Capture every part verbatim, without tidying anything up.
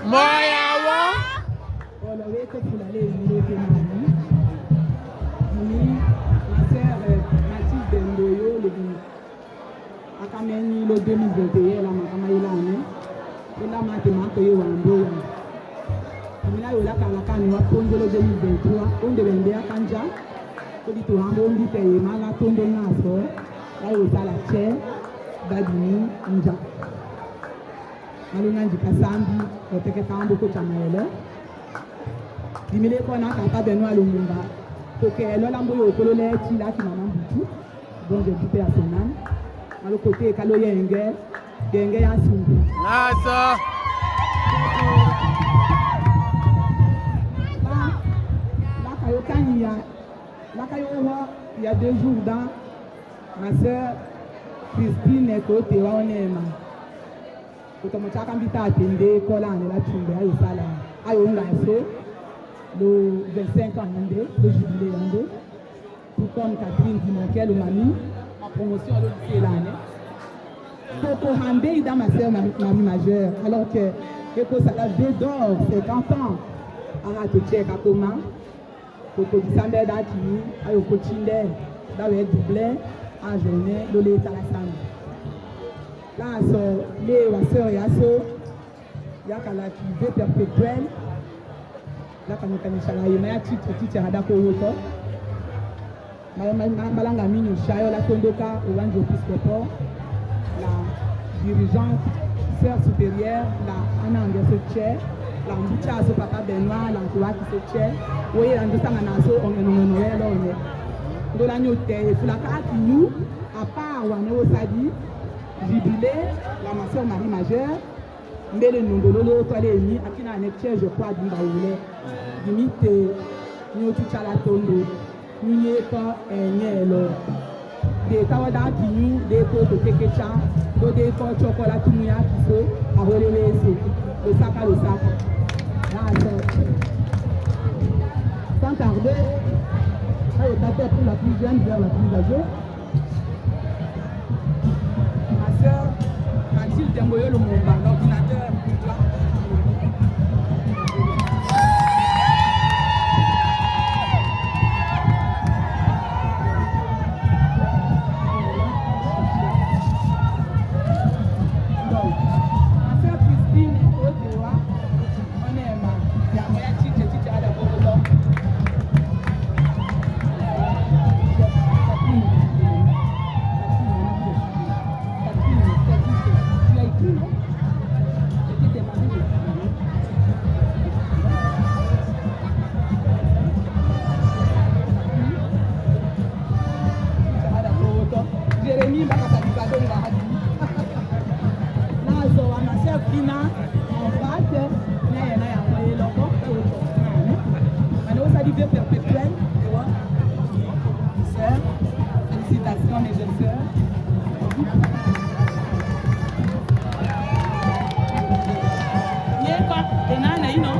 Moya wa. Olo wete fula le yiro te mani. Ni ma sœur, euh, Mathilde Ndoyo, le bi. Aka meni lo deux mille vingt et un la ma kama ilane. Ela ma te ma ko ye wa Ndoyo. Amina yo la kala kani wa ponzo lo deux mille vingt-trois. Onde bende aka nja. Ko di to ambo mbi te ye ma la tondo na so. La yo sala che. Badini nja. Malo na ndika sambi, lo teke tambo ko tama elo. Dimile ko na kapa beno alo munga. Ko ke elo lambo yo kolo le ti la ki mama mbutu. Bon, je dis paix à son âme. Malo kote kalo yenge, yenge ya sungu. Nasa. Ba, ba ka yo kani ya, ba ka yo ho, il y a deux jours dans Ma sœur, Christine Kotewa Onema. Kotomo tiaka mbi ta tende kola ane la Tchumbe ayo sala, ayo nga so lo vingt-cinq ans ande, lo jubilé ande. Tout comme Catherine Dimanke, lo mami, en promotion lo lycée la ane. Koko hambe ida ma sœur Marie, Marie Majeure, alors que eko sala veille d'or cinquante ans. Ara to tieka koma. Koko disambɛ da ki, ayo ko tindɛ, da we dublɛ, a journée, lo le tala sani. La so, le wa sœur ya so, ya kala ki vœu perpétuel, la ka mi ka mi sala yo, ma ya titre, titre hada ko woto. Ma, ma, ma, malanga mini shayo la tondoka, o wanjo episcopo, la dirigeante, sœur supérieure, la ana ange so tse, la mbucha so papa Benoît, la nkuwa ki so tse, oye la ndo sanga na so, onge no no no ya lo ne. Ndo la nyo te, e fula ka ki nyu, à part wa ne o sadi, jubilé, la ma sœur Marie Majeure, mbele nondolo lo tole ni, akina ne tse, je crois, dimba wule. Dimite, nyo tu tsala tondo. Nyunye kɔ, eh, nyɛ lɔ. De tawa da ki nyu, de ko to keke tsa, do de ko tsɔkɔ la tumu ya ki so, a hole le so. Lo saka, lo saka. La so. Sans tarder, ayo ta tɛ pour la plus jeune vers la plus âgée. Ma sœur, Mathilde Mboyo Lumumba, l'ordinateur. Donc, ma sœur Christine Otewa, Jérémie, mbaka sa dibadonga hadi. Nazo wa ma sœur Fina, en face, na ya, na ya, mwa ye loko, e woto, na, ne. Mane wo sa di vœu perpétuel, e wa. Sœur, félicitations, mes jeunes sœurs. Ye kwa, e na, na ino.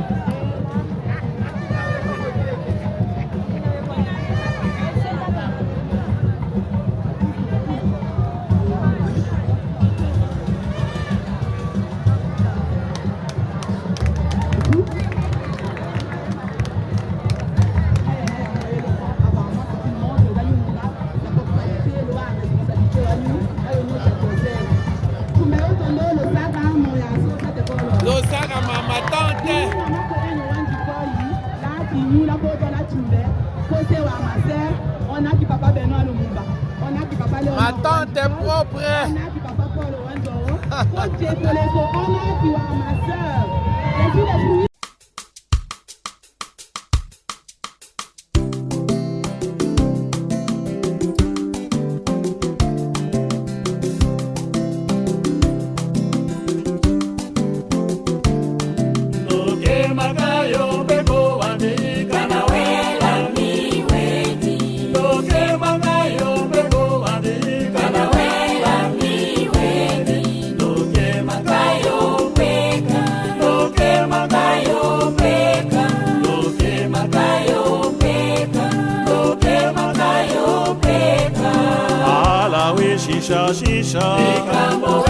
Losaka, ma ma tante. Ma tante propre. Ala we shisha, shisha.